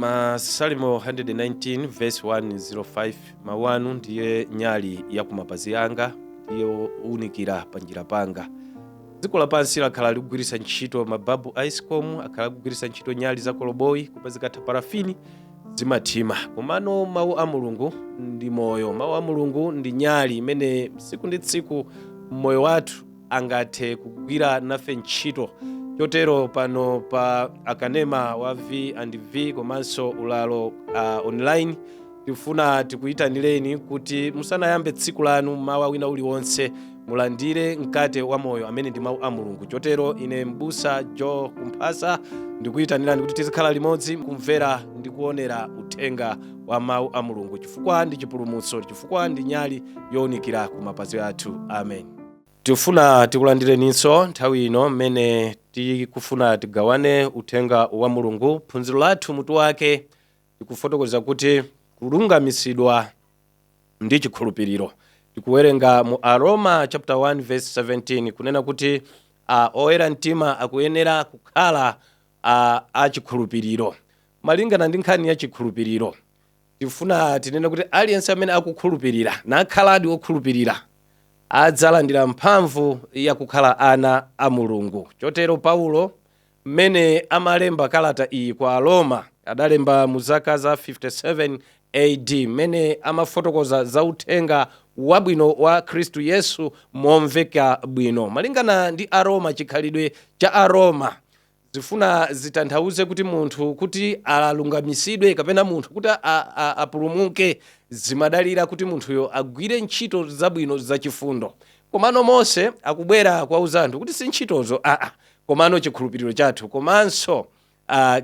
Masalimo 119 verse 105, mawu anu ndiye nyali ya kumapazi anga, ndiye unikira panjira panga. Dziko lapansi lakhala likugwiritsa ntchito mababu a escom, akhala akugwiritsa ntchito nyali za koloboyi, koma zikatha parafini zimathima. Komano mawu a Mulungu ndi moyo, mawu a Mulungu ndi nyali imene tsiku ndi tsiku mmoyo wathu angathe kugwira nafe ntchito. Chotero pano pa akanema wa V and V komanso ulalo online, tifuna tikuyitanireni kuti musanayambe tsiku lanu mawa wina uliwonse, mulandire mkate wa moyo amene ndi mawu a Mulungu. Chotero ine mbusa Joe Kumphasa ndikuyitanirani kuti tizikhala limodzi kumvera ndi kuonera uthenga wa mawu a Mulungu, chifukwa ndi chipulumutso, chifukwa ndi nyali yowunikira ku mapazi athu. Amen. Tifuna tikulandireninso nthawi ino mmene tikufuna tigawane uthenga wa Mulungu. Phunziro lathu mutu wake tikufotokoza kuti kulungamisidwa ndi chikhulupiriro. Tikuwerenga mu Aroma chapter 1 verse 17, kunena kuti oyera mtima akuyenera kukhala achikhulupiriro. Malingana ndi nkhani ya chikhulupiriro, tifuna tinene kuti aliyense amene akukhulupirira nakhaladi wokhulupirira adzalandira mphamvu yakukhala ana a Mulungu. Chotero Paulo mmene amalemba kalata iyi kwa Aroma, adalemba mu zaka za 57 AD, mmene amafotokoza za uthenga wabwino wa Khristu Yesu momveka bwino. Malingana ndi Aroma, chikhalidwe cha Aroma zifuna zitanthauze kuti munthu kuti alungamisidwe kapena munthu kuti apulumuke zimadalira kuti munthuyo agwire ntchito zabwino zachifundo. Komano Mose akubwera kuwauza anthu kuti si ntchitozo aa, komano chikhulupiriro chathu komanso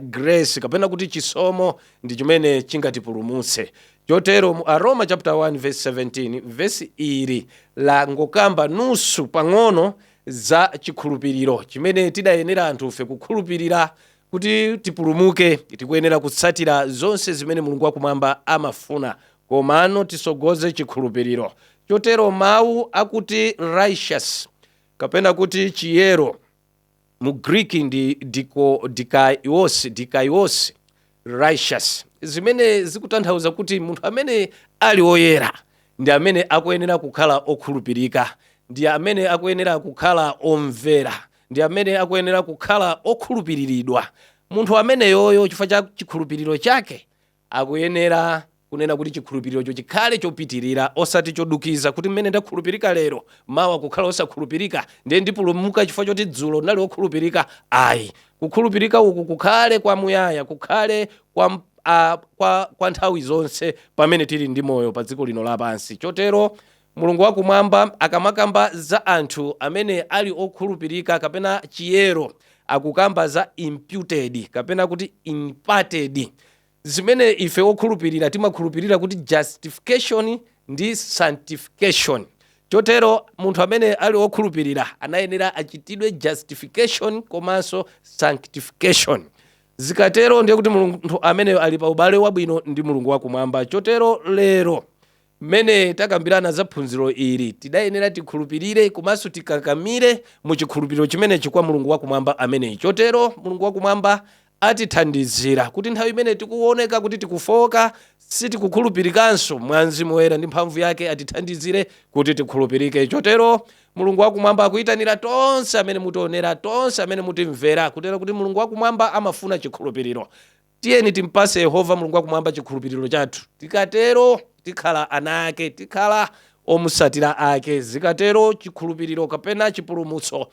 grace kapena kuti chisomo ndi chimene chingatipulumutse. Chotero mu Aroma chapter 1 verse 17, vesi ili langokamba nusu pang'ono za chikhulupiriro chimene tidayenera anthufe kukhulupirira kuti tipulumuke. Tikuyenera kutsatira zonse zimene Mulungu wakumwamba amafuna, komano tisogoze chikhulupiriro. Chotero mawu akuti righteous kapena kuti chiyero mu Greek ndi dikaios, dikaios righteous, zimene zikutanthauza kuti munthu amene ali woyera ndi amene akuyenera kukhala okhulupirika, ndi amene akuyenera kukhala omvera, ndi amene akuyenera kukhala okhulupiriridwa. Munthu ameneyoyo, chifukwa cha chikhulupiriro chake, akuyenera kunena kuti chikhulupirirocho chikhale chopitirira, osati chodukiza, kuti mmene ndakhulupirika lero, mawa kukhala osakhulupirika, ndiye ndipulumuka chifukwa choti dzulo ndinali wokhulupirika. Ayi, kukhulupirika uku kukhale kwamuyaya, kukhale kwa nthawi zonse pamene tili ndi moyo pa dziko lino lapansi. Chotero Mulungu wakumwamba akamakamba za anthu amene ali okhulupirika kapena chiyero, akukamba za imputed kapena kuti imparted, zimene ife okhulupirira timakhulupirira kuti justification ndi sanctification. Chotero munthu amene ali okhulupirira anayenera achitidwe justification komanso sanctification. Zikatero ndiye kuti munthu ameneyo ali pa ubale wabwino ndi Mulungu wakumwamba. Chotero lero mmene takambirana za phunziro ili, tidayenera tikhulupirire komanso tikakamire mu chikhulupiriro chimenechi kwa Mulungu wakumwamba ameneyi. Chotero Mulungu wakumwamba atithandizira kuti nthawi imene tikuoneka kuti tikufoka, sitikukhulupirikanso, mwa Mzimu Woyera ndi mphamvu yake atithandizire kuti tikhulupirike. Chotero Mulungu wakumwamba akuyitanira tonse amene mutionera, tonse amene mutimvera, kutero kuti Mulungu wakumwamba amafuna chikhulupiriro. Tiyeni timpase Yehova Mulungu wakumwamba chikhulupiriro chathu. Tikatero tikhala ana ake, tikhala omusatira ake. Zikatero chikhulupiriro kapena chipulumutso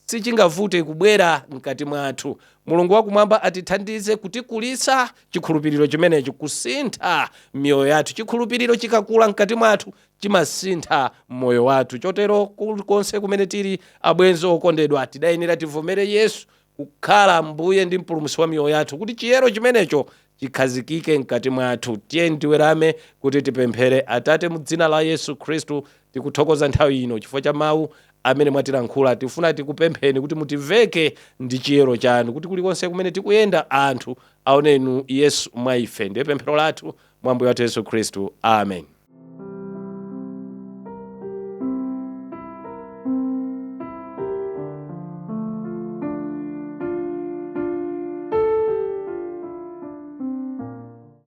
sichingavute kubwera mkati mwathu. Mulungu wakumwamba atithandize kutikulitsa chikhulupiriro chimenechi, kusintha miyoyo yathu. Chikhulupiriro chikakula mkati mwathu chimasintha moyo wathu. Chotero kulikonse kumene tili, abwenzi okondedwa, tidayenera tivomere Yesu kukhala Mbuye ndi Mpulumutsi wa miyoyo yathu kuti chiyero chimenecho chikhazikike mkati mwathu. Tiyeni tiwerame kuti tipemphere. Atate, mu dzina la Yesu Khristu, tikuthokoza nthawi ino chifukwa cha mawu amene mwatilankhula. Tifuna tikupempheni kuti mutiveke ndi chiyero chanu, kuti kulikonse kumene tikuyenda anthu aonenu Yesu mwa ife. Ndiye pemphero lathu mwa Mbuye wathu Yesu Khristu, amen.